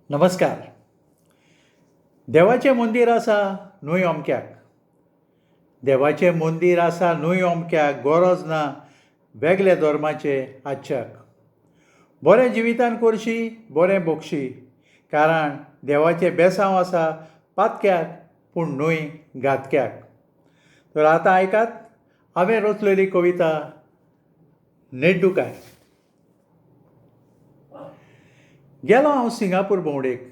नमस्कार. देवाचें मंदीर आसा न्हय अमक्याक, देवाचें मंदीर आसा न्हय अमक्याक, गरज ना वेगळ्या धर्माचे आजच्याक. बरें जिवितान करशी बरें भोगशी, कारण देवाचें बेसांव आसा पातक्याक पूण न्हय घातक्याक. तर आतां आयकात हांवें रचलेली कविता नेड्डुकाय. गेलो हांव सिंगापूर भोंवडेक,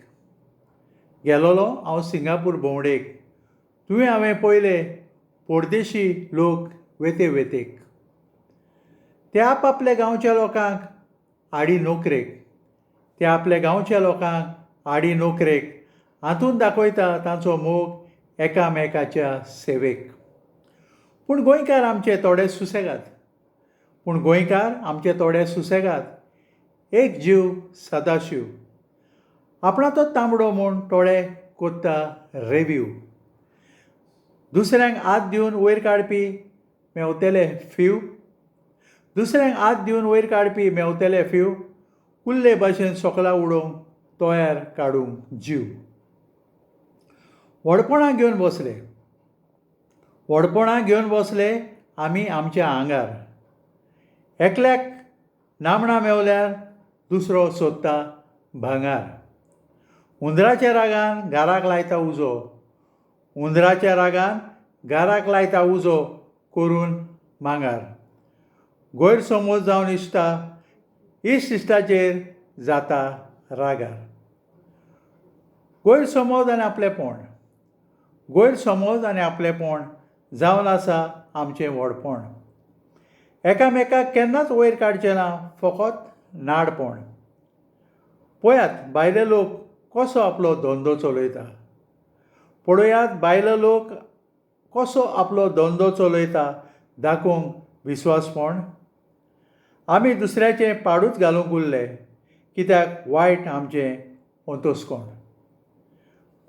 गेलोलो हांव सिंगापूर भोंवडेक, तुवें हांवें पयले परदेशी लोक वेते वेतेक. ते आपआपल्या गांवच्या लोकांक आडी नोकरेक, ते आपल्या गांवच्या लोकांक आडी नोकरेक, हातून दाखयता तांचो मोग एकामेकाच्या सेवेक. पूण गोंयकार आमचे थोडे सुसेगाद, पूण गोंयकार आमचे थोडे सुसेगाद, एक जीव सदाशीव, आपणाचो तांबडो म्हूण थोडे कोत्ता रेव्यू. दुसऱ्यांक हात दिवन वयर काडपी मेवतले फीव, दुसऱ्यांक हात दिवन वयर काडपी मेवतले फीव, कुल्ले भाशेन सोकला उडोवंक तयार काडूंक जीव. व्हडपणां घेवन बसले, व्हडपणां घेवन बसले आमी आमच्या आंगार, एकल्याक नामणां मेवल्यार दुसरो सोदता भांगार. हुंदराच्या रागान घराक लायता उजो, हुंदराच्या रागान घराक लायता उजो करून मांगार. गैरसमज जावन इश्टा इश्ट इश्टाचेर जाता रागार. गैरसमज आनी आपलेपण, गैरसमज आनी आपलेपण जावन आसा आमचें व्हडपण. एकामेकाक केन्नाच वयर काडचें ना फकत नाडपण. पळयात भायले लोक कसो आपलो धंदो चलयता, पळयात भायलो लोक कसो आपलो धंदो चलयता, दाखोवंक विस्वासपण. आमी दुसऱ्याचें पाडूच घालूंक उरले, कित्याक वायट आमचें अंतस्कोण.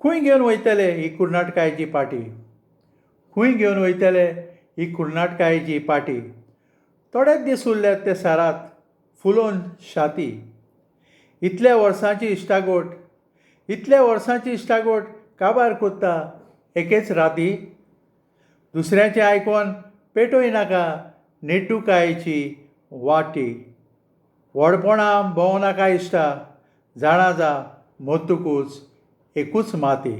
खंय घेवन वयतले ही कुर्नाटकायेची पाटी, खंय घेवन वयतले ही कुर्नाटकायेची पाटी, थोडेच दीस उरल्यात ते सारात फुलोवन शाती. इतल्या वर्सांची इश्टागोट, इतल्या वर्सांची इश्टागोट काबार कोत्ता एकेच राती. दुसऱ्याचें आयकोन पेटय नाका नेड्डुकायेची वाटी. व्हडपणां भोंव नाका इश्टा, जाणा जा मरतकूच एकूच माती.